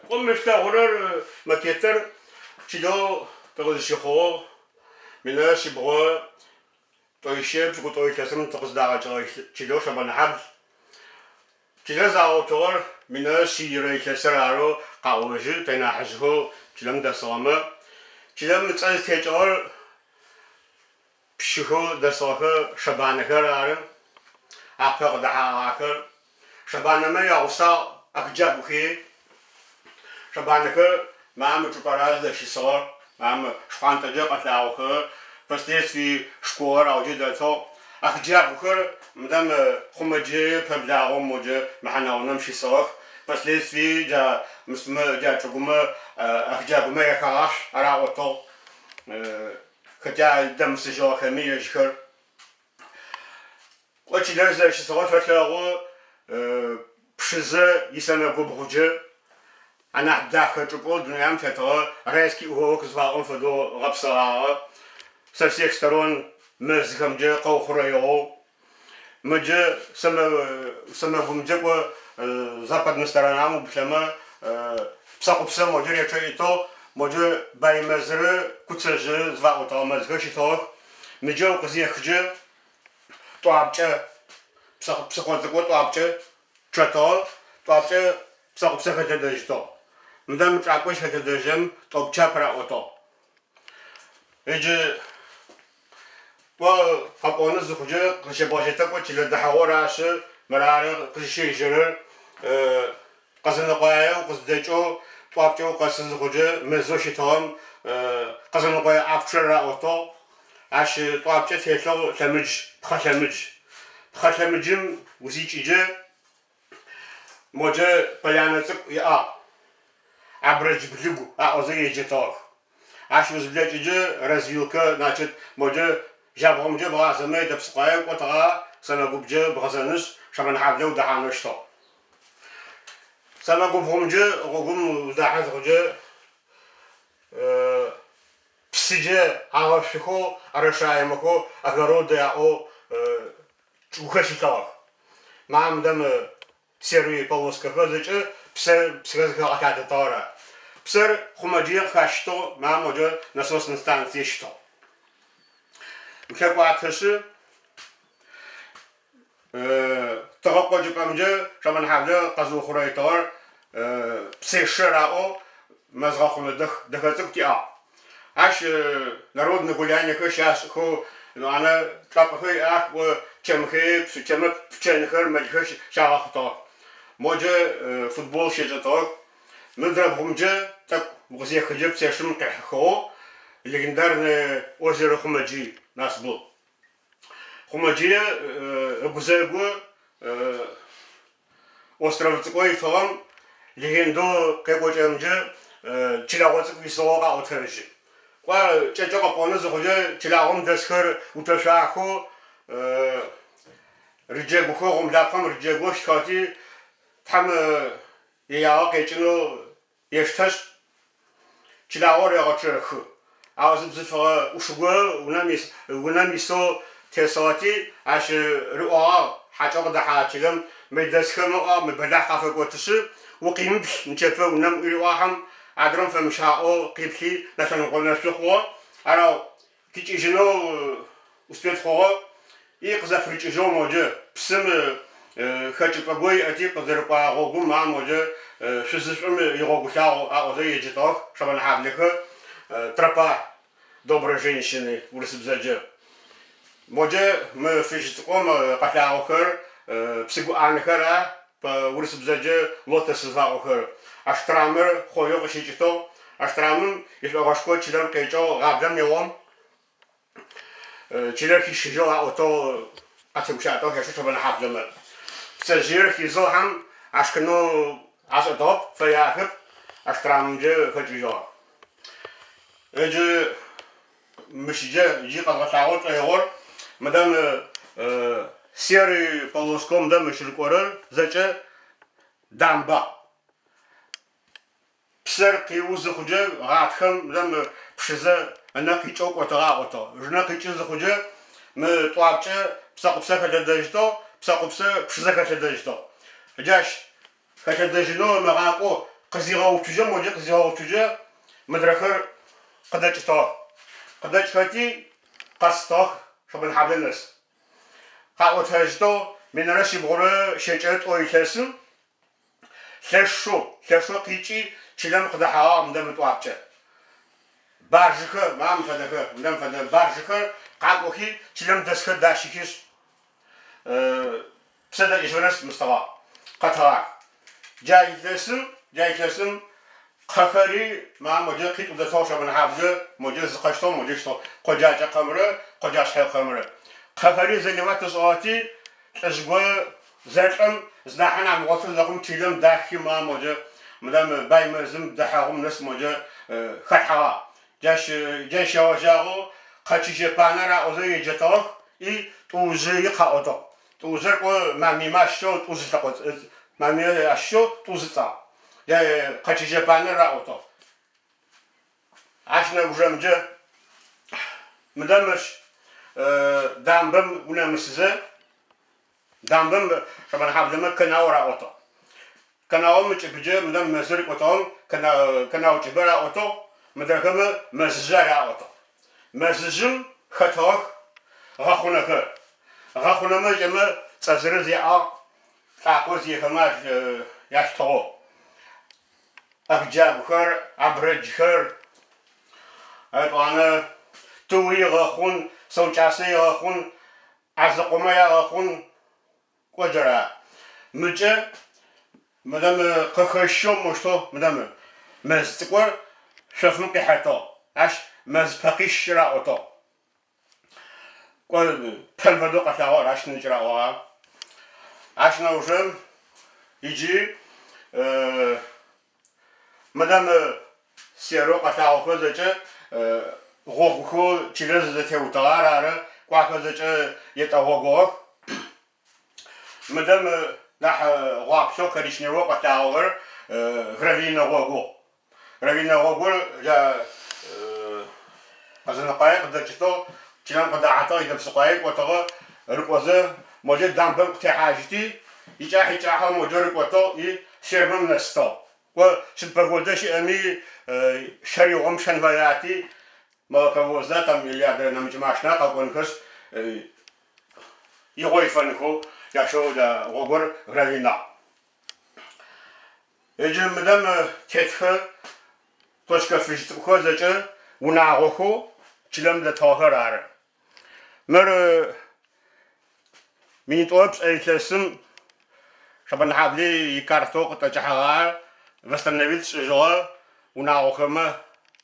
Кӏо мы шъулъэгъурэр макетыр чылэу тыкъызыщыхъугъэу минрэ шъибгъо тӏоищэ пшӏыкӏутӏо илъэсым тыкъызыдагъэкӏыгъэ чылэу Шэбэнхьабл. Чылэр загъэуцугъэр минрэ шъийрэ илъэсыр арэу къаӏожьы тэ нахьыжъхэу чылэм дэсыгъэмэ. Чылэм ыцӏэ зытекӏыгъэр пщыхэу дэсыгъэхэр Шэбанэхэр ары, апэ къыдэхьагъахэр. Шэбанэмэ ягъусагъ Ахджагухи. Шэбанэхэр мам чӏыпӏэра зыдэщысыгъэр, мам шхъуантӏэкӏэ къэлъагъохэр, впоследствии школэр ауджэ дэтыгъ. Ахджагухэр мыдэм Хъумэджые пэблагъэу моджэ мыхьэнэгъунэм щысыгъэх. Впоследствии джа мысмэ джа чӏыгумэ Ахджагумэ яхэгъашъу арагъотыгъ. Хотя дэмысыжьыгъэхэми ежьхэр. Кӏо чылэр зэрэщысыгъэр шъолъэгъу, Пшызэ исэмэгубгъуджэ анахь дахэ чӏыпӏэу дунаим тетыгъэ райский уголок зыфаӏом фэдэу гъэпсыгъагъэ, со всех сторон мэзхэмкӏэ къэухъурэигъэу. Мыджэ сэмэгумкӏэ кӏо западнэ сторонам уплъэмэ, Псэкъупсэ моджэ речъэӏитыгъ, моджэ бай мэзрэ куцэжъы зыфаӏотэгъэ мэзхэр щытыгъэх. Мыджэ укъызехыджэ Тӏуапкӏэ, псыхъо цӏыкӏоу Тӏуапкӏэ чъэтыгъ, Тӏуапкӏэ Псэкъупсэ хэлъэдэжьытыгъ. Мыдэ мы чӏакӏо зыхэлъэдэжьым Тӏопчап раӏотыгъ. Иджы кӏо къэпӏоны зыхъукӏэ къыщебгъэжьэтэ кӏо чылэ дэхьэгъур ащы, мырары къызыщежьэрэр Къэзэныкъуае укъыздэкӏэу Тӏуапкӏэ укъэсы зыхъукӏэ мэзэу щытыгъэм Къэзэныкъое ӏапчъэр раӏотыгъ. Ащ Тӏуапкӏэ телъыгъ лъэмыдж, пхъэ лъэмыдж. Пхъэ лъэмыджым узикӏыджэ моджэ полянэ цӏыкӏу иӏагъ. Абрэдж блыгу аӏозэ еджэтыгъэх. Ащ узыблэкӏыджэ развилкэ, значит, моджэ жьабгъомкӏэ бгъазэмэ Едэпсыкъуае кӏотыгъа, сэмэгубджэ бгъэзэнышъ, Шэбэнхьаблэ удэхьанэу щытыгъ. Сэмэгубгъумкӏэ гъогум удахьэ зыхъукӏэ псыджэ агъэшъухэу, орошаемэхэу, огород яӏэу чӏыгухэр щытыгъэх. Мамдэм серый полоскэхэр зэкӏэ псэр псыхэр зыхагъэлъадэтыгъэр ары. Псэр Хъумэджые къыхащытыгъ, мам моджэ насоснэ станцие щытыгъ. Улъэкӏуатэшъы, Тыгъэ къокӏыпӏэмкӏэ Шэбэнхьаблэ къэзыухъурэитыгъэр Псешэ раӏоу мэз гъэхъунэ дэхэ цӏыкӏу тиӏагъ. Ащ народнэ гуляниехэр щашӏыхэу, анэ чӏапӏэхэр иӏах, чэмхи, чэмэ пчэнхэр, мэлхэр щагъэхъутыгъэх. Моджэ футбол щешӏэтыгъэх. Мыдрэбгъумкӏэ тӏэкӏу укъызехыджэ Псешым къехьыхыгъэу легендарное озеро Хъумэджый нас был. Хъумэджые ыгузэгу остров цӏыкӏоу итыгъэм легендэу къекӏокӏырэмкӏэ чылагъо цӏыкӏу исыгъэу къаӏотэжьы. Кӏо, кӏэкӏэу къэпӏонэу зыхъукӏэ чылагъом дэсхэр утэшъуахэу рыджэгухэу, гъомлапхъэм рыджэгоу щытыгъэти, Тхьэм иягъэ къекӏынэу Ештэшъ, чылагъор регъэчъэхы. Ау зы бзылъфыгъэ ӏуш горэ унэм исэу тесыгъэти, ащ риӏогъагъ, Хьакӏэу къыдэхьагъэ чылэм мы дэсхэм ыӏуагъ, мы бэлахь къафэкӏотышъы, укъимыплъ, нычэпэ унэм риӏуагъэм, адрэм фэмыщаӏэу къиплъи, нэлъэныкъо нэшъу хъугъэ. Арау къикӏыжьынэу успеть хъугъэ и къызэпырыкӏыжьыгъ моджэ псым хэкӏыпӏэ го иӏэти къызэрыкӏуагъэ гъогум а моджэ шъузышӏум игъогулъагъу аӏозэ еджэтыгъэх Шэбэнхьаблэхэр тропа доброй женщины урысыбзэкӏэ. Моджэ мы фыжь цӏыкӏум къэлъагъохэр псыгуӏанхэр а урысыбзэкӏэ лотос зыфаӏохэр. Аштрамыр хъоеу къыщыкӏытыгъ. Аштрамым ишӏогъэшхо чылэм къекӏыгъ гъаблэм игъом. Чылэр хищыжьыгъ аӏотыгъ, къатегущыӏэтыгъ лъэшэу Шэбэнхьаблэмэ. Пцэжъыер хизыгъ хьам ашхынэу ашӏэтыгъэп, фэяхэп, аштрамымкӏэ хэкӏыжьыгъ. Ыджы мыщджэ джы къэзгъэлъагъо шӏоигъор мыдэ мы серый полоскэу мыдэ мыщ рыкӏорэр зэкӏэ дамба. Псэр къиу зыхъукӏэ гъатхэм мыдэ мы Пшызэ ынэ къикӏэу кӏотыгъэ аӏотыгъ. Ынэ къикӏы зыхъукӏэ мы Тӏуапкӏэ Псэкъупсэ хэлъэдэжьытыгъ, Псэкъупсэ Пшызэ хэлъэдэжьытыгъ. Джащ хэлъэдэжьынэу ымыгъакӏоу Къызигъэуцужьэ, моджэ къызигъэуцужьэ, мыдрэхэр къыдэкӏытыгъэх. Къыдэкӏхэти, къэсытыгъэх Шэбэнхьаблэ нэс. Къаӏотэжьытыгъ 1172 илъэсым лъэшэу, лъэшэу къикӏи чылэм къыдэхьэгъагъ мыдэ мытӏуапкӏэ. Баржыхэр, мам фэдэхэр, мыдэм фэдэ баржыхэр къакӏохи чылэм дэсхэр дащыхишъ, псэ дэкӏыжьыгъэ нэс мыстыгъагъ, къэтыгъах. Джа илъэсым, джа илъэсым къэхэри ма моджэ къитӏу дэтыгъ Шэбэнхьаблэ, моджэ зы къэщтыгъ, моджэ щтыгъ къоджакӏэ къэмрэ къоджашъхьэ къэмрэ. Къэхэри заливать ышӏыгъэти, лӏыжъ го зэлӏэм зынахьын амыгъоты зэхъум чылэм дахи ма моджэ мыдэм бай мэзым дэхьэгъум нэс моджэ халъхьэгъагъ. Джащ джащ щегъэжьагъэу къэчыжьэ панэр аӏозэ еджэтыгъэх и тӏужъыи къаӏотыгъ. Тӏужъыр кӏо мамыймэ ащыщэу тӏужъ лъэкъо мамые ащыщэу тӏужъ ыцӏагъ. Джа къэчыжьэ панэр раӏотыгъ. Ащ нэгужэмджэ мыдэ мыщ дамбэм унэмысызэ дамбэм Шэбэнхьаблэмэ кэнау раӏотыгъ. Кэнаум ыкӏыбыджэ мыдэ мэзыр икӏотыгъэм кэнау кӏыбэ раӏотыгъ, мыдрэхэмэ мэзыжъы араӏотыгъ. Мэзыжъым хэтыгъэх гъэхъунэхэр. Гъэхъунэмэ кӏэмэ цӏэ зырыз яӏагъ, лӏакъо зиехэмэ ялъытыгъэу. Ахджагухэр, абрэджхэр, етӏуанэ Тыуи игъэхъун, Сэукӏасэ игъэхъун, Азэкъомэ ягъэхъун кӏоджэра. Мыкӏэ мыдэ мы къыхэщэу мощтэу мыдэ мы мэз цӏыкӏур шъофым къихьэтыгъ. Ащ мэз пэкъищ раӏотыгъ. Кӏо пэм фэдэу къэлъагъор ащ ныкӏыраӏогъа. Ащ нэужым иджы мыдэ мы серэу къэлъагъохэр зэкӏэ гъогухэу чылэр зызэтеутыгъэр ары, кӏуахэр зэкӏэ етӏэ гъогугъэх. Мыдэ мы нахь гъуаплъэу коричневэу къэлъагъохэр гравийнэ гъогугъ. Гравийнэ гъогур джа Къэзэныкъуае къыдэкӏытыгъ, чылэм къыдахьэтыгъ, Едэпсыкъуае кӏотыгъэ, рыкӏозэ моджэ дамбэм къытехьажьыти, икӏахь-икӏахьэу моджэ рыкӏотыгъ и фермэм нэсытыгъ. Кӏо, сыд погодэ щыӏэми, щэр игъом пщэн фэяти, молоковоза там или адрэ нэмыкӏ машинэ къэкӏонхэшъ, игъо ифэнхэу джащэу гъогур гравийнагъ. Иджы мыдэм тетхэр точкэ фыжь цӏыкӏухэр зэкӏэ унагъохэу чылэм дэтыгъэхэр ары. Мыр 1002 илъэсым Шэбэнхьаблэ икартэу къытӏэкӏыхьэгъагъэр восстановить шӏыжьыгъэ унагъохэмэ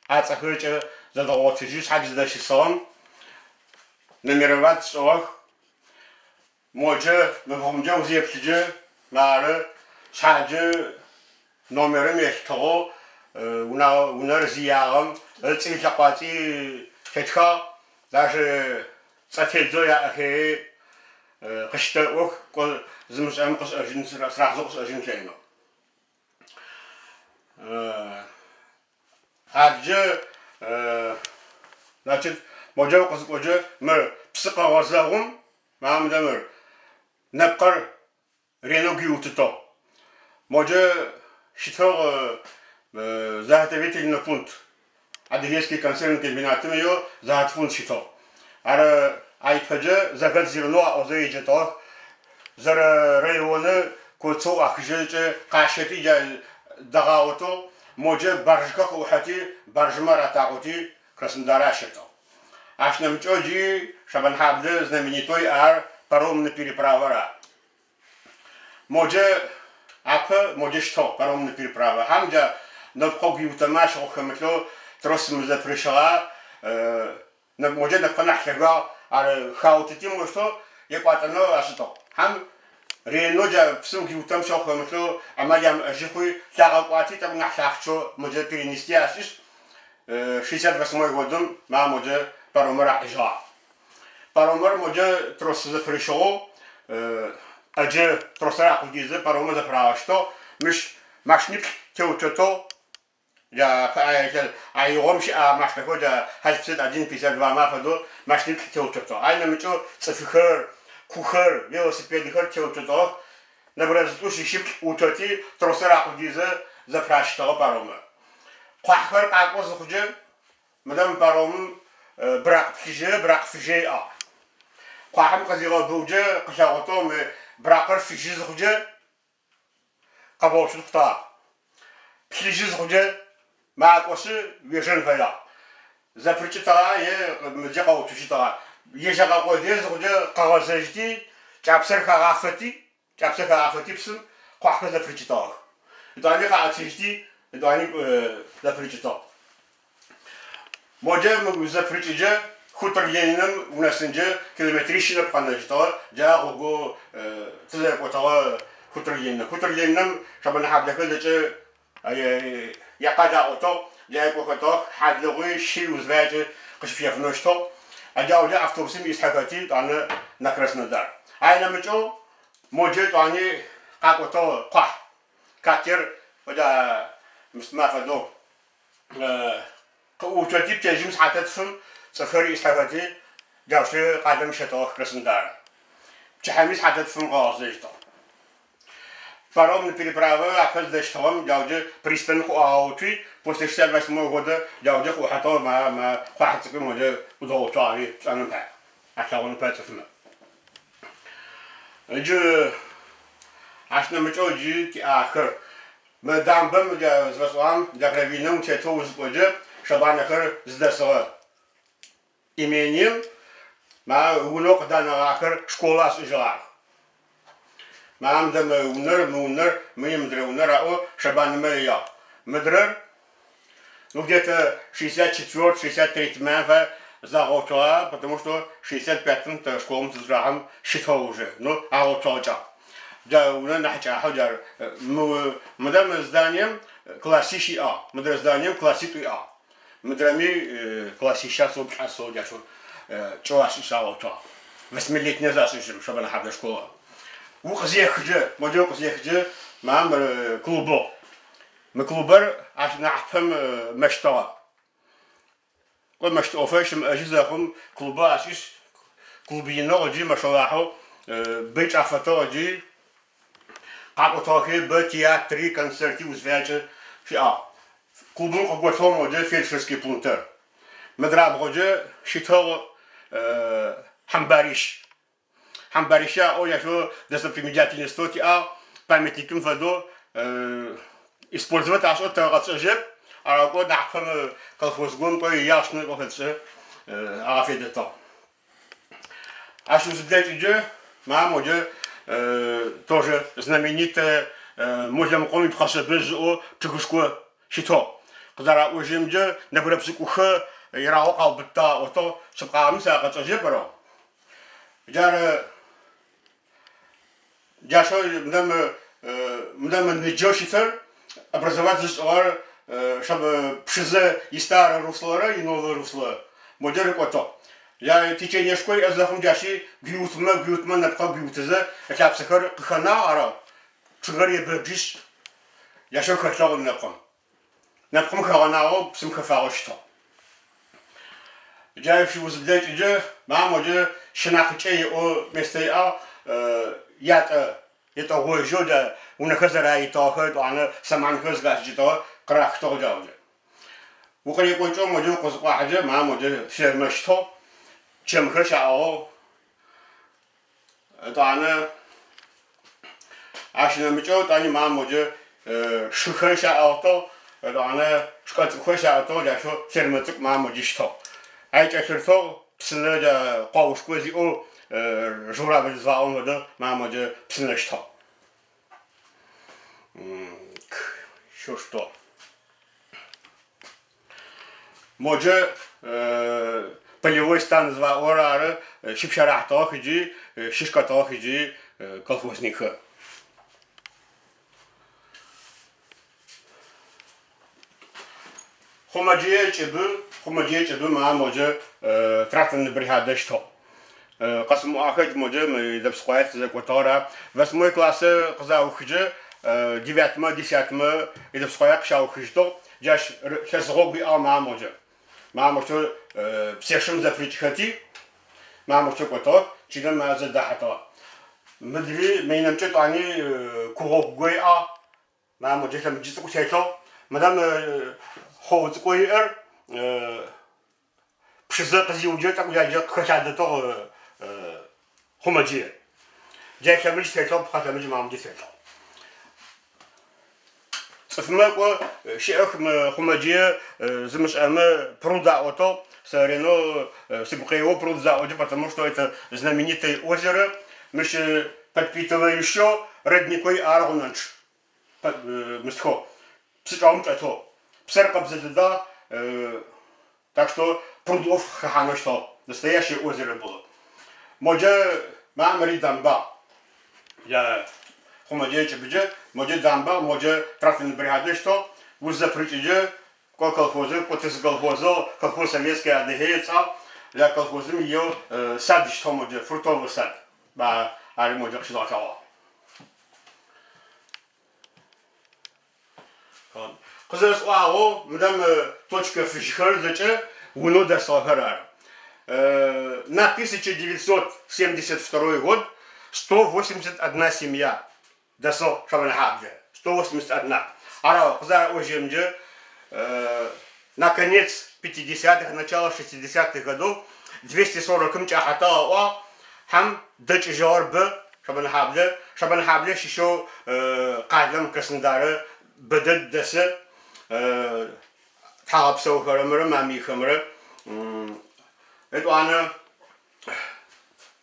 ацӏэхэкӏэ зэдгъэгъотыжьи шъхьадж зыдэщысыгъэм нумеровать шӏыгъэх. Моджэ мыбгъумкӏэ узеплъыджэ мары шъхьаджэ номерым елъытыгъэу унэр зиягъэм ыцӏи лъэкъуацӏи тетхагъ, даже цӏэ тедзэу яӏэхэри къыщытэӏох, кӏо зымышӏэрэм къышӏэжьын, сразу къышӏэжьын ылъэкӏынэу. Аджэ, значит, моджэ укъызыкӏоджэ мыр псы къэгъэзэгъум мамыдэ мыр нэпкъыр ренэу гуиутытыгъ. Моджэ щытыгъ заготовительный пункт. Адыгейский консервный комбинатым еу заготпункт щытыгъ. Ар айпэджэ заготзерно аӏозэ еджэтыгъэх. Зэрэ районы коцэу ӏуахыжьэкӏэ къащэти джа дэгъагъотэу моджэ баржхэр къыӏухьэти баржымэ ратакъоти Краснодар ащэтыгъ. Ащ нэмыкӏэу джы Шэбэнхьаблэ знаменитой ар паромный переправэр ар. Моджэ апэ моджэ щытыгъ паромный переправэ. Хьам джа нэпкъэу гуиутэмэ ащ хэмылъэу трос мызэпырыщыгъа моджэ нэпкъэ нахь лъэгагъ ар хаутыти мощтэу екӏуалӏэнэу ашӏытыгъ. Хьам ренэу джа псым гуиутэм щэхъу хэмылъэу амал ямыӏэжьы хъуи лъагъэкӏуати тӏэкӏу нахь лъахъчэу моджэ перенести ашӏышъ 68 годым ма моджэ паромыр ахьыжьыгъагъ. Паромыр моджэ трос зэпырыщыгъэу ӏэджэ тросыр акъудыйзэ паромыр зэпырагъэщтыгъ. Мыщ машиниплӏ теуцотыгъ. Джа а игъом щыӏэ машинэхэу джа ХАЗ 51, 52 ма фэдэу машиниплӏ теуцотыгъ. Ай нэмыкӏэу цӏыфхэр, кухэр, велосипедхэр теуцотыгъэх. Нэбгырэ зытӏущ ищыплӏ уцоти тросыр акъудыйзэ Зэпыращытыгъэ паромыр. Къухьэхэр къакӏо зыхъукӏэ, мыдэ мы паромым быракъ плъыжьы, быракъ фыжьы иӏагъ. Къухьэм къызигъэбыукӏэ къылъэгъутыгъ мы быракъыр фыжьы зыхъукӏэ къэбгъэуцун хъутыгъэп. Плъыжьы зыхъукӏэ макӏошъы уежэн фэягъ. Зэпырыкӏытыгъа е мыджэ къэуцущытыгъа. Ежьэгъэ къодые зыхъукӏэ къыгъэзэжьти, кӏапсэр хагъафэти, Кӏапсэ хагъафэти псым къухьэхэр зэпырыкӏытыгъэх. Етӏани къаӏэтыжьти, етӏани зэпырыкӏытыгъ. Моджэ мы узэпырыкӏыджэ хутор Лениным унэсынджэ километрищ нэп къэнэжьытыгъэ, джа гъогоу тызэрэкӏотыгъэ хутор Лениным. Хутор Лениным Шэбэнэхьаблэхэр зэкӏэ якъал аӏотыгъ, джа кӏохэтыгъэх, хьалыгъуи, щи узфаекӏэ къыщыпщэфынэу щытыгъ. Джаужэ автобусым исхьэхэти, етӏанэ на Краснодар. Ай нэмыкӏэу моджэ етӏани къакӏотыгъ къухь, катер, фэдэ мыстымэ афэдэу. Къыӏууцоти, пчэдыжьым сыхьатэ тфым цӏыфхэр исхьэхэти, джаущтэу къалэм щэтыгъэх Краснодар. Пчыхьэми сыхьатэ тфым къыгъэзэжьытыгъ. Паромный переправэ апэ зыдэщытыгъэм джауджэ пристань къыӏуагъэуцуи, после 68-го года джауджэ къыӏухьэтыгъ ма ма къухьэ цӏыкӏум моджэ ӏудгъэуцуагъэри пшӏэным пай, алъэгъуным пай цӏыфмэ. Ыджы ащ нэмыкӏэу джы тиӏахэр. Мы дамбэм джа зыфэсӏуагъэм джа гравийнэм утетэу узыкӏоджэ Шэбанэхэр зыдэсыгъэ имением ма унэу къыданэгъахэр школэ ашӏыжьыгъах. Ма мыдэ мы унэр, мы унэр, мы мыдрэ унэр аӏо Шэбанэмэ иягъ. Мыдрэр, ну где-то 64, 63 мафэ загъэуцугъа, потому что 65-м тэ школым тызычӏахьэм щытыгъ уже, ну агъэуцугъэкӏагъ. Джа унэр нахь кӏахьэу джар мы мыдэ мы зданием классищ иӏагъ, мыдрэ зданием класситӏу иӏагъ. Мыдрэми классища сэу плӏа сэу джащэу кӏэу ашӏышъ агъэуцугъ. Восьмилетнэ зашӏыжьым Шэбэнэхьаблэ школэ. Укъызехыджэ, моджэ укъызехыджэ, ма мыр клубыгъ. Мы клубэр ащ нахьыпэм мэщтыгъэ. Кӏо мэщт ӏофэ щымыӏэжьы зэхъум клубэ ашӏышъ, клуб иныгъ ыкӏи мэшэлахьэу бэ чӏафэтыгъ ыкӏи къакӏотыгъэхи бэ театри, концерти узфаекӏэ щыӏагъ. Клубым къыготыгъ моджэ фельдшерский пунктыр. Мыдрабгъоджэ щытыгъ хьамбарищ. Хьамбарищ аӏоу яшъо достопримечательностэу тиӏагъ, памятникым фэдэу использовать ашӏэу тэ къэтшӏэжьэп, аракӏо нахьыпэм колхоз горэм кӏо яшъынэ кӏо хэтшӏэ агъэфедэтыгъ. Ащ узыблэкӏыджэ, ма моджэ тоже знаменитэ Молэмыкъом ипхъэшъэбэжъ ыӏоу чъыгышхо щытыгъ. Къызэраӏожьырэмкӏэ, нэбгырэ пшӏыкӏухэ ерагъэу къаубытыгъ аӏотыгъ, шъыпкъагъэми сэ къэтшӏэжьэп ара. Джары джащэу мыдэ мы мыдэ мы ныджэу щытыр образовать зышӏыгъэр Пшызэ и старое руслорэ и новое русло моджэ рыкӏотыгъ. Я течениешхо иӏэ зэхъум джащи гуиутмэ гуиутмэ нэпкъэ гуиутызэ ылъапсэхэр къыхэнагъ, ара чъыгэр ебэджышъ джащэу хэлъыгъ нэпкъым. Нэпкъым хэгъэнагъэу псым хэфагъэу щытыгъ. Джа узыблэкӏыджэ, ма моджэ щынакъыкӏэ иӏэу место иӏагъ, ятӏэ етӏэгъожьэу джа унэхэр зэраитыгъэхэр, етӏуанэ сэманхэр зыхашӏыкӏытыгъэ къырахытыгъ джауджэ. Укъырекӏокӏэу моджэ укъызыкъуахьэджэ, ма моджэ фермэ щытыгъ, чэмхэр щаӏыгъыгъ. Етӏанэ ащ нэмыкӏэу етӏани ма моджэ шыхэр щаӏыгъытыгъ, етӏанэ шкӏэ цӏыкӏухэр щаӏыгъытыгъ, джащэу фермэ цӏыкӏу ма моджэ щытыгъ. Ай кӏэлъырытыгъ псынэ джа къуаушхо зиӏэу журавль зыфаӏорэм фэдэ ма моджэ псынэ щытыгъ. Еще что? Моджэ полевой стан зыфаӏорэр ары щыпщэрахьтыгъэх ыкӏи щышкэтыгъэх ыкӏи колхозникхэр. Хъумэджые кӏыбы, Хъумэджые кӏыбы ма моджэ тракторный бригадэ щытыгъ. Къэсымыӏуахэ моджэ мы Едэпсыкъуае тызэкӏотыгъэр ар. Восьмой классыр къызаухыджэ девятмэ, десятмэ Едэпсыкъуае къыщаухыжьытыгъ. Джащ лъэс гъогу иӏагъ ма моджэ. Ма моущтэу псешым зэпырыкӏыхэти, ма моущтэу кӏотыгъэх, чылэм ма зэдахьэтыгъэ. Мыдри мы инэмкӏэ тӏуани ку гъогу го иӏагъ. Ма моджэ лъэмыджы цӏыкӏу телъыгъ. Мыдэм хъоу цӏыкӏоу иӏэр Пшызэ къызиуджэ тӏэкӏу яджэ къыхэлъадэтыгъ Хъумэджые. Джа лъэмыдж телъыгъ, пхъэ лъэмыдж мамыджэ телъыгъ. Цӏыфмэ кӏо щыӏэх мы Хъумэджые зымышӏэмэ пруд аӏотыгъ. Сэ ренэу сыгу къео пруд заӏоджэ, потому что это знаменитое озеро. Мыщ подпитывающэу родникой ар гъунэнчъ. Мыстхэу псычӏэгъым чӏэтэу псэр къэбзэ дэдагъ, так что пруд ӏоф хэхьанэу щытыгъ, настоящее озеро было. Моджэ ма мыри дамбагъ. Я Хъумэджэ ыкӏыбыджэ, моджэ дамбагъ, моджэ тракторный бригадэ щытыгъ. Узэпырыкӏыджэ кӏо колхозыр, кӏо тыз колхозыгъ, колхоз Советская Адыгея ыцӏагъ. Я колхозым иеу сад щытыгъ моджэ, фруктовый сад. Ба ари моджэ къыщыдгъэлъэгъуагъ. Къызэрэсӏуагъэу, мыдэм точкэ фыжьхэр зэкӏэ унэу дэсыгъэхэр ары. На 1972 год 181 семья дэсыгъ Шэбэнхьаблэ. 181. Ара къызэраӏожьырэмкӏэ, на конец 50-х, начало 60-х годов 240-м кӏахьэтыгъ ыӏуагъ, хьэм дэкӏыжьыгъэр бэ Шэбэнхьаблэ. Шэбэнхьаблэ щыщэу къалэм Краснодары бэдэд дэсы Тхьагъэпсэухэрэмрэ Мамыйхэмрэ. Етӏуанэ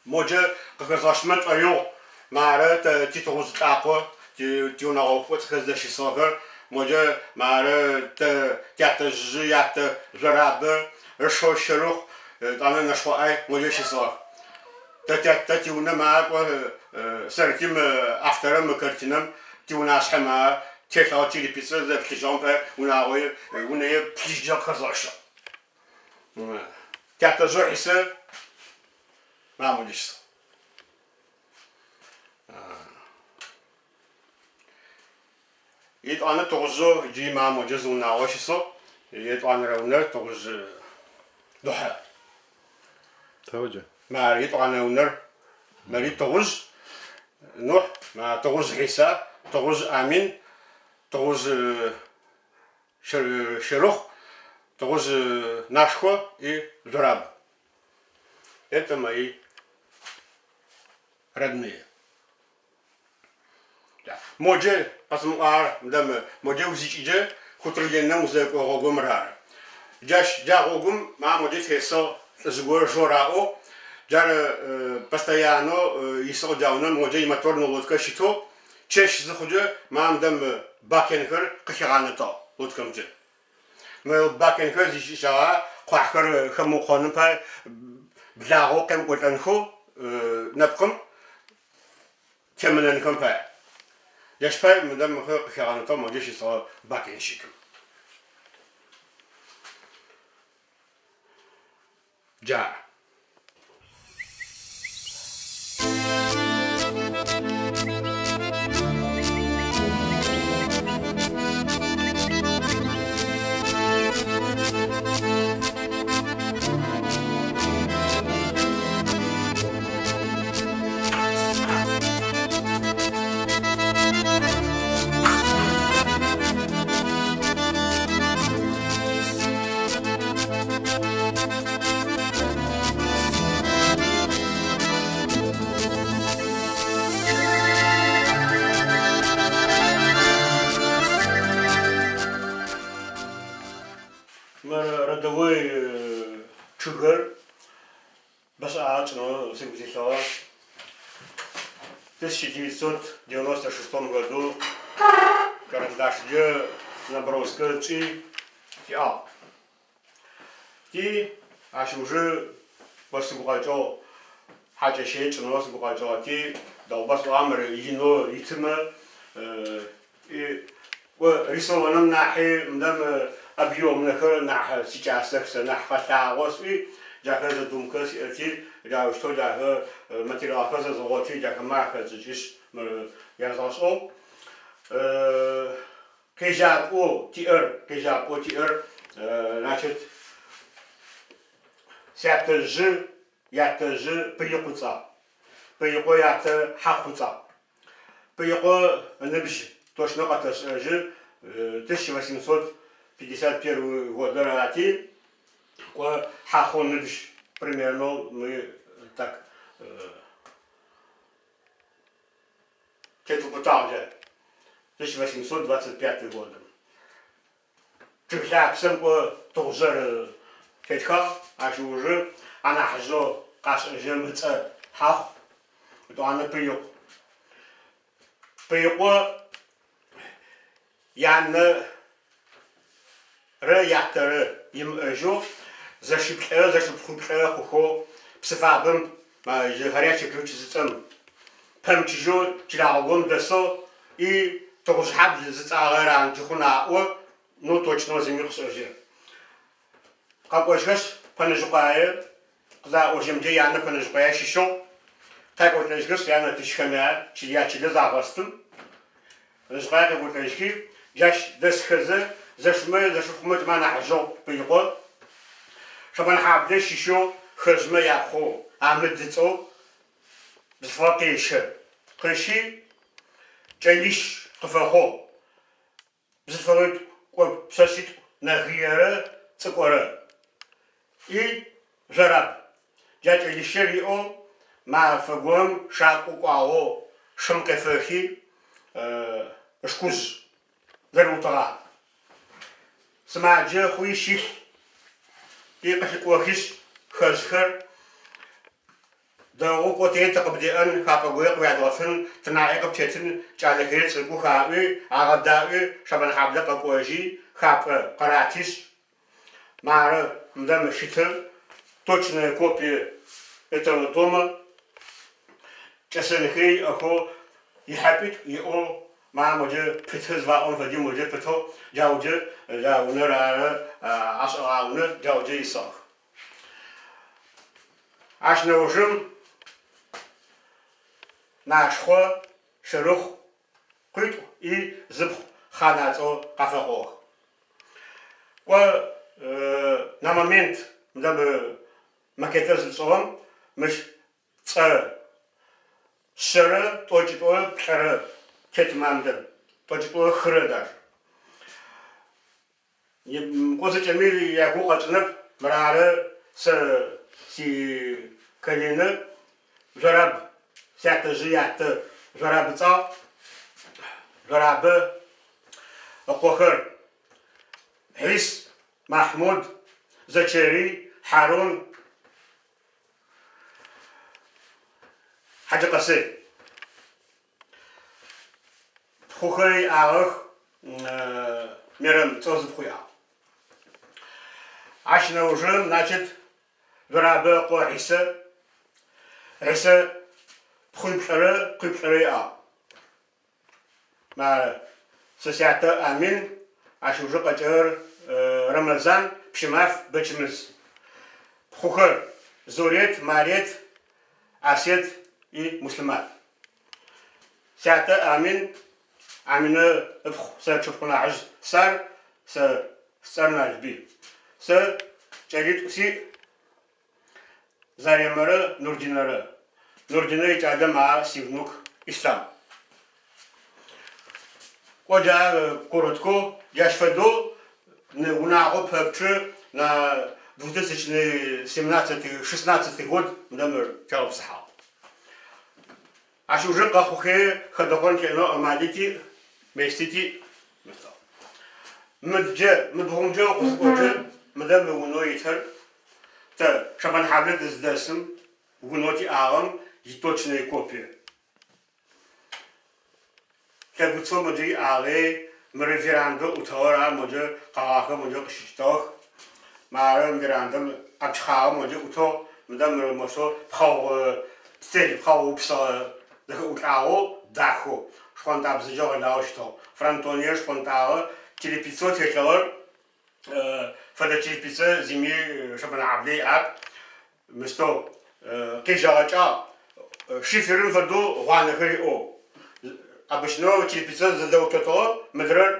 моджэ къыхэзгъэщмэ тшӏоигъу, мары тэ титыгъужъ лӏакъо, тиунэгъо кӏоцӏхэр зыдэщысыгъэхэр, моджэ мары тэ тятэжъы ятэ Жъорабэ, ышэу Щэрыхъу, етӏанэ Нэшхъо ӏай моджэ щысыгъэх. Тэ тиунэ макӏо, сэрти мы авторым мы картинэм тиунашъхьэ ма телъыгъэ черепицэр зэрэплъыжьыгъэм пае унагъо унэе плъыжьджэ къыхэзгъэщыгъ. Тятэжъэу Хьисэ мамэ щысыгъ. Етӏуанэ Тыгъужъэу джы мамоджэ зы унагъо щысыгъ. Етӏуанэрэ унэр Тыгъужъ Духьэ. Тэуджэ. Мары етӏуанэ унэр Мэри Тыгъужъ Нухь, ма Тыгъужъ Хьиса, Тыгъужъ Амин, Тыгъужъ Щэрыхъу, Тыгъужъ Нашхо и Зураб. Это мои родные. Моджэ къэсымыӏуагъэр мыдэ мы моджэ узикӏыджэ хутор Лениным узэкӏо гъогумыр ары. Джащ джа гъогум ма моджэ тесыгъ лӏыжъ горэ Жор аӏоу, джар постоянно исыгъ джа унэм моджэ имоторнэ лодкэ щытэу, чэщ зыхъуджэ ма мыдэ мы бакенхэр къыхигъанэтыгъ лодкэмкӏэ. Мы бакенхэр зищыкӏэгъэ къуахьхэр хэмыукъоным пай благъэу къемыкӏолӏэнхэу нэпкъым темынэнхэм пае. Джащ пай мыдэ мыхэр къыхигъанэтыгъ моджэ щысыгъэ бакенщикым. Джары. Мы родовой чъыгыр бэшӏагъэ кӏынэу сыгу зилъыгъэр. 1996 году карандашкӏэ наброскэ ыкӏи тиӏагъ. Ти ащ ыужы о сыгу къэкӏыгъ, хьакӏэщ кӏынэу сыгу къэкӏыгъ. Ти дэгъуба сӏуагъэ мыр инэу итымэ, рисованэм нахьи мыдэм объемнэхэр нахь сикӏасэх сэ, нахь къэлъагъо сӏуи, джахэр задумкэ сиӏэти, джаущтэу джахэр материалхэр зэзгъэгъоти, джахэмэ ахэсшӏыкӏышъ мыр язгъэшӏыгъ. Къежьапӏэу тиӏэр, къежьапӏэу тиӏэр, значит, сятэжъы, ятэжъы Пыикъу ыцӏагъ. Пыикъо ятэ Хьахъу ыцӏагъ. Пыикъо ыныбжь Точно къэтэшӏэжьы, 1851 годыр арати, кӏо Хьахъу ыныбжь примерно мы так тетыубытагъкӏэ 1825 годым. Чъыг лъапсэм кӏо Тыгъужъэр тетхагъ, ащ ыужы анахьыжъэу къашӏэжьырэм ыцӏэ Хьахъу, етӏуанэ Пыикъу. Пыикъо янэрэ ятэрэ имыӏэжьэу зэшиплӏырэ зэшыпхъуиплӏырэ хъухэу Псыфабэм Горячий Ключ зыцӏэм пэмычыжьэу чылагъо горэм дэсыгъ и Тыгъужъхьабл зыцӏагъэр арынкӏи хъун аӏо, но точно зыми къышӏэжьырэп. Къэкӏожьхэшъ, Пэнэжьыкъуае къызаӏожьымкӏэ янэ Пэнэжьыкъуае щыщыгъ. Къекӏолӏэжьхэшъ, янэ тыщхэм ячылэ загъэстым, Пэнэжьыкъуае къекӏолӏэжьхи, джащ дэсхэзэ, зэшмэ зэшыпхъумэ кӏымэ анахьыжъыгъ Пыикъо. Шэбэнхьаблэ щыщэу Хэжъмэ япхъоу Амыд ыцӏэу бзылъфыгъэ къещэ. Къыщи, кӏэлищ къыфэхъугъ. Бзылъфыгъитӏу, кӏо пшъэшъитӏу, Нэгыерэ Цӏыкӏорэ и Жъораб. Джа кӏэлищыр иӏэу мафэ горэм шакӏо кӏуагъэу шым къефэхи, ышкужъ зэриутыгъагъ. Сымаджэ хъуи щылъ, и къылъыкӏохишъ хэжъхэр Дэгъоу кӏо тэри тыкъыбдеӏэн, хапӏэ горэ къыуядгъэтын, тынаӏи къыптетын, кӏалэхэри цӏыкӏух аӏуи, агъэдаӏуи, Шэбэнхьаблэ къэкӏожьи, хапӏэ къыратишъ, мары мыдэ мы щытыр, точная копия этого дома, кӏэсэнхэри иӏэхэу, ихьэпӏитӏу иӏэу, ма моджэ пыты зыфаӏом фэди моджэ пытэу, джауджэ джа унэр ары ашӏыгъа унэр джауджэ исыгъэх. Ащ нэужым Нашхъо, Щэрыхъу, къуитӏу и зыпхъу Хъан ацӏэу къафэхъугъэх. Кӏо, на момент мыдэ мы макетыр зытшӏыгъэм мыщ цӏэ шъэрэ тӏокӏитӏурэ плӏырэ тет мамдэм, тӏокӏитӏурэ хырэ даже. Кӏо зэкӏэми ягугъу къэтшӏынэп, мырары сэ си коленэ Жъораб, сятэжъы ятэ Жъораб ыцӏагъ. Жъорабэ ыкъохэр Хьис, Махьмуд, Зэчэрый, Хьарун, Хьаджэкъэсэй. Пхъухэр иӏагъэх, Мерэм цӏэу зы пхъу иӏагъ. Ащ нэужым, значит, Жъорабэ ыкъо Хьисэ, Хьисэ пхъуиплӏырэ къуиплӏырэ иӏагъ. Мары, сэ сятэ Амин, ащ ыужы къэкӏырэр Рэмэзан, Пщымаф, Бэчмыз. Пхъухэр, Зурет, Марет, Асет и Муслъымат. Сятэ Амин, Аминэ ыпхъу, сэ тшыпхъу нахьыжъ Сар, сэ сцӏэр Налбый. Сэ кӏэлитӏу сиӏ, Заремэрэ Нурдинэрэ. Нурдинэ икӏалэ ма сивнук Ислъам. Кӏо джа коротко, джащ фэдэу унагъо пэпчъы на 2017, 16 год мыдэ мыр тегъэпсыхьагъ. Ащ ыужы къэхъухи хэдэхъон лъэӏунэу амали тиӏ, мести тиӏ. Мыдджэ, мы бгъумджэ укъызыкӏоджэ, мыдэ мы унэу итыр, тэ Шэбэнхьаблэ тызыдэсым унэу тиӏагъэм иточная копие. Лъэгуцэу моджэ иӏагъи, мыры верандэу ӏутыгъэр ар моджэ къэгъагъхэр моджэ къыщыкӏытыгъэх. Мары верандэм ӏэпчхъагъэ моджэ ӏутыгъ, мыдэ мыры мосэу пхъэгъу стел пхъэгъу упсыгъэ зэхэӏулӏагъэу дахэу, шхъонтӏабзэкӏэ гъэлагъэу щытыгъ. Фронтоние шхъонтӏагъэ, черепицэу телъыгъэр фэдэ черепицэ зими Шэбэнхьаблэ иӏап. Мыстэу къежьэгъэкӏагъ, шиферым фэдэу гъуанэхэр иӏэу. Обычно черепицэр зэдэуцотыгъэ, мыдрэр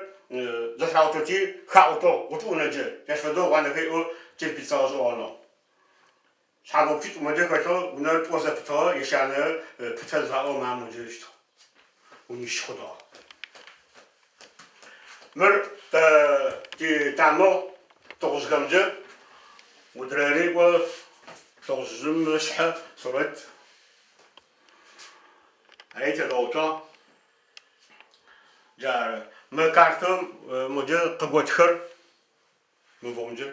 зэтрауцоти хаӏутыгъ гъучӏыӏунэкӏэ. Джащ фэдэу гъуанэхэр иӏэу черепицэ гъэшӏэгъоныгъ. Шъхьангъупчъитӏу моджэ хэлъэу унэр тӏо зэпытыгъэ, ещанэрэр пытэ зыфаӏоу ма моджэ щытыгъ. Унищ хъутыгъэ. Мыр тэ титамыгъ тыгъужъхэмкӏэ, мыдрэри кӏо тыгъужъым ышъхьэ сурэт. Ари тедгъэуцуагъ. Джары. Мы картэм моджэ къыготхэр, мыбгъумкӏэ,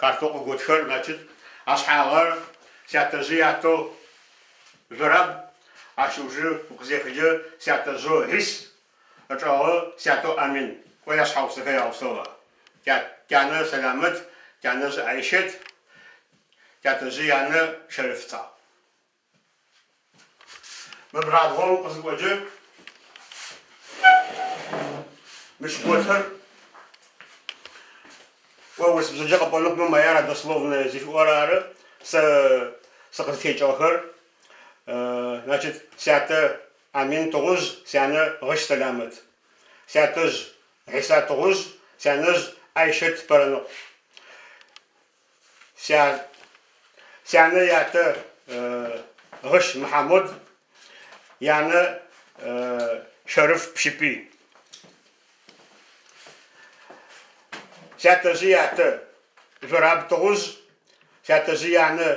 картэу къыготхэр, значит, ашъхьагъэр сятэжъы ятэу Жъораб, ащ ыужы укъызехыджэ сятэжъэу Хьис, ычӏэгъы сятэу Амин, кӏо яшъхьэгъусэхэр ягъусэу. Тянэ Сэламэт, тянэжъ Айщэт, тятэжъы янэ Шэрыф ыцӏагъ. Мы бгъабгъэм укъызыкӏоджэ, мыщ готыр, о урысыбзэкӏэ къэпӏонэу хъумэ моя родословная зыфиӏорэр ары, сэ сыкъызтекӏыгъэхэр. Значит, сятэ Амин Тыгъужъ, сянэ Гъыщ Сэламэт. Сятэжъ Хьиса Тыгъужъ, сянэжъ Айщэт Пэрэныкъу. Сянэ ятэ Гъыщ Мыхьамод, янэ Шэрыф Пщыпый. Сятэжъы ятэ Жъораб Тыгъужъ, сятэжъы янэ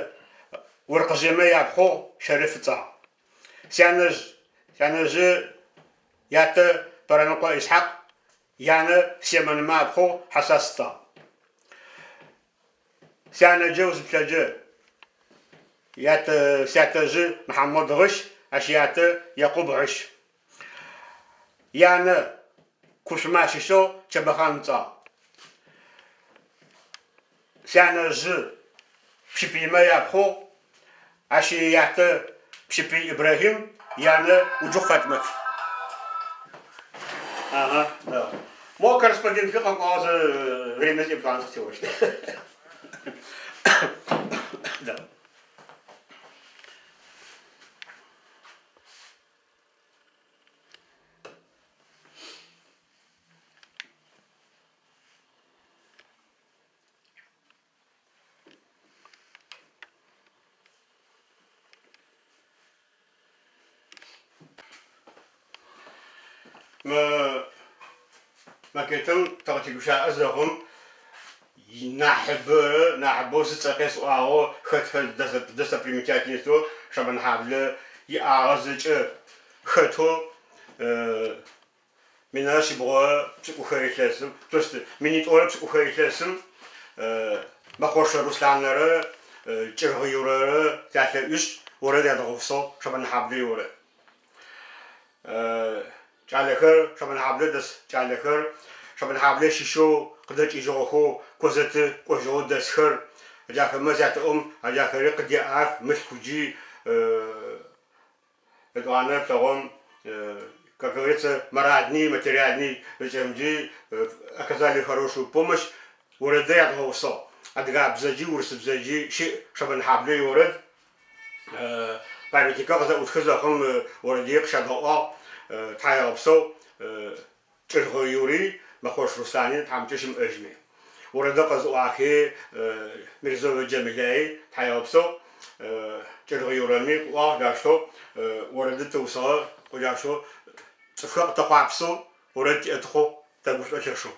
Оркъыжъемэ япхъугъ Шэрыф ыцӏагъ. Сянэжъ, сянэжъы ятэ Пэрэныкъо Исхьакъ, янэ Семэнмэ апхъугъ Хьэсас ыцӏагъ. Сянэджэ узыплъэджэ ятэ сятэжъы Мыхьамод Гъыщ, ащ ятэ Якъуб Гъыщ. Янэ Кушъумэ ащыщыгъ Чэбэхъан ыцӏагъ. Сянэжъы Пщыпыймэ япхъугъ, ащ ятэ Пщыпый Ибрахьим, янэ Уджыхъу Фатӏимэт. Ага, да. Мо корреспондентхэр къэкӏуагъ зы время зиӏэплъанс къытеощт. Да. Мы макетым тыкъытегущыӏэ зэхъум нахьыбэрэ нахьыбэу зыцӏэ къесӏуагъэу хэтхэр достопримечательностэу Шэбэнхьаблэ иӏагъэ зэкӏэ хэтэу минрэ шъибгъурэ пшӏыкӏухэ илъэсым, то есть минитӏурэ пшӏыкӏухэ илъэсым Мэхъошэ Руслъанэрэ Кӏыргъ Юрэрэ тялъэӏуишъ орэд ядгъэусыгъ Шэбэнхьаблэ иорэд. Кӏалэхэр, Шэбэнхьаблэ дэс кӏалэхэр, Шэбэнхьаблэ щыщэу къыдэкӏыжьыгъэхэу Козэты кӏожьыгъэу дэсхэр, аджахэмэ зятэӏом аджахэри къыдеӏах, мылъкуджи Етӏуанэ лъэгъом, как говорится, моральный, материальный ыкӏэмджи оказали хорошую помощь, орэдэ ядгъэусыгъ. Адыгабзэджи урысыбзэджи щыӏ Шэбэнхьаблэ иорэд. Памятникэ къызэӏутхы зэхъум орэдые къыщядгъэӏуагъ. Тхьаегъэпсэу Кӏыргъ Юри, Мэхъош Руслъани тхьамыкӏэ щымыӏэжьми. Орэдэ къэзыӏуахи Мирзоев Джамилэи тхьаегъэпсэу Кӏыргъ Юрэми къыӏуагъ джаущтэу орэды тыусыгъэ джаущтэу цӏыфхэр къытэхъуапсэу орэд тиӏэ тыхъугъ, тэгушӏо лъэшэу.